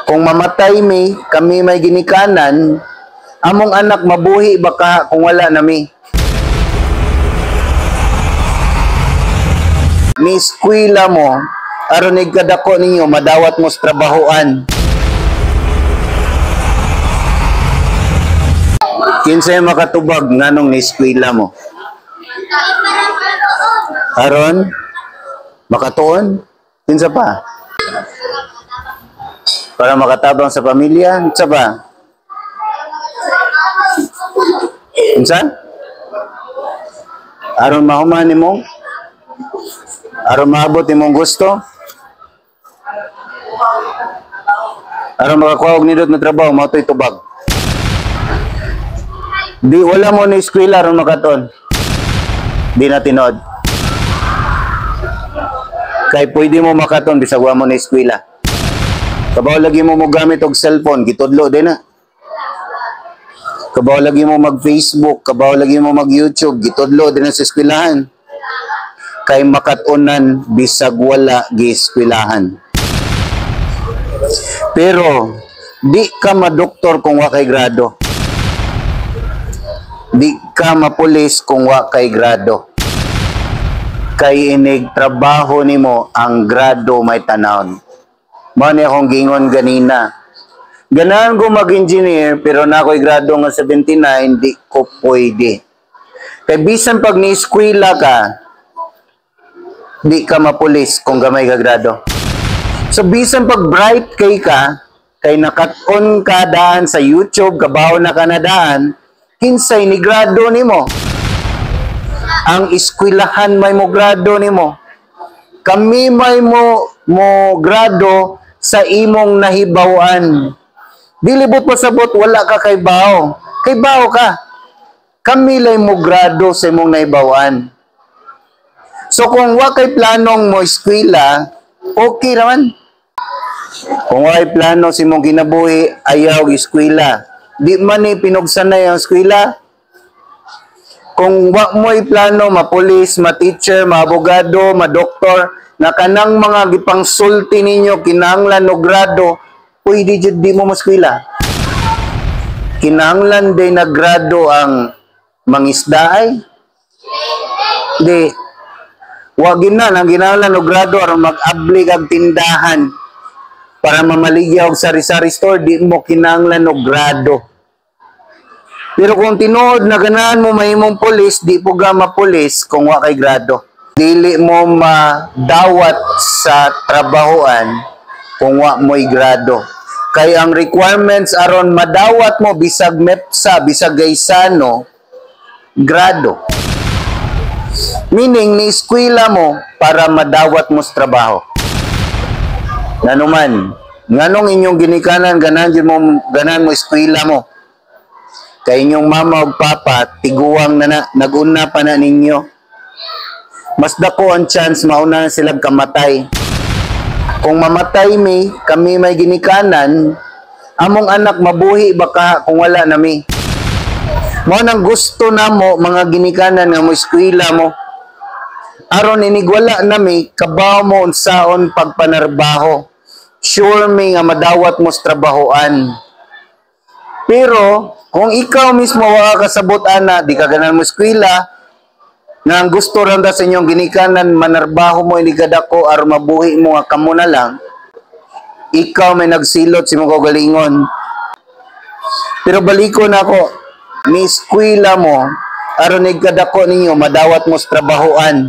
Kung mamatay mi, kami may ginikanan, among anak mabuhi baka kung wala nami? Ni eskwela mo, aron kadako ninyo, madawat mo sa trabahoan. Kinsay makatubag nganong ni eskwela mo? Aron makatuon? Kinsa pa? Para makatabang sa pamilya? Kinsa pa? Kinsa? Aron mahuman nimo? Aron maabot imong gusto? Aron makakuha og nindot na trabaho, mao to'y tubag. Di wala mo ni eskwela aron makatuon. Di na tinuod. Kay pwede mo makaton bisag wa mo ni eskwela. Kabaw lagi mo mogamit og cellphone, gitudlo din na. Kabaw lagi mo mag-Facebook, kabaw lagi mo mag-YouTube, gitudlo din na sa eskwelahan. Kay makatunan bisag wala gieskwelahan. Pero di ka madoktor kung wa kay grado. Di ka mapulis kung wa kay grado. Kay inig trabaho nimo ang grado may tanawon. Mao ni akong gingon ganina. Ganahan ko mag-engineer pero na ako'y grado nga 79, di ko pwede. Kay bisan pag ni-eskwela ka, di ka mapulis kung gamay ka grado. So bisan pag bright kay ka, kay nakat-on ka daan sa YouTube, kabaw na ka na daan, kinsay ni grado nimo? Ang eskwelahan may mo grado nimo. Kami may mo grado sa imong nahibaw-an. Dili bot pasabot wala ka kay bao. Kay bao ka. Kami lay mo grado sa imong nahibaw-an. So kung wa kay planong mo eskwela, okay raman. Kung wa kay plano sa imong kinabuhi, ayaw eskwela. Di man ni pinugsanay ang eskwela. Kung wa mo'y plano ma-police, ma-teacher, ma-abogado, ma-doktor, na kanang mga gipangsulti ninyo kinahanglan og grado, pwede jud di mo maskwela. Kinahanglan din na grado ang mangisda ay? Di. Wag na nang kinahanglan og grado aron mag-abli kag tindahan para mamaligya og sari-sari store, di mo kinahanglan og grado. Pero kung tinuod na ganahan mo mahimong pulis, di po ga mapulis kung wa kay grado. Dili mo madawat sa trabahoan kung wa mo'y grado. Kay ang requirements aron madawat mo bisag MEPSA, bisag Gaisano, grado. Meaning, ni eskwela mo para madawat mo sa trabaho. Nganuman, nganong inyong ginikanan, ganahan mo eskwela mo. Kay inyong mama ug papa, tiguang na na, naguna pa na ninyo. Mas dako ang chance mauna na silang kamatay. Kung mamatay mi, kami may ginikanan, among anak mabuhi baka kung wala nami? Mao nang gusto namo mga ginikanan nga mo eskwela mo. Aron inig wala nami, kabaw mo unsaon pagpanarbaho. Sure mi nga madawat mo sa trabahoan. Pero kung ikaw mismo wa ka kasabot ana, di ka ganahan mo eskwela, nga ang gusto ra sa inyong ginikanan manarbaho mo inig kadako aron mabuhi mo nga kamo na lang, ikaw may nagsilot sa imong kaugalingon. Pero baliko na ako, ni eskwela mo aron kadako ninyo madawat mo sa trabahoan.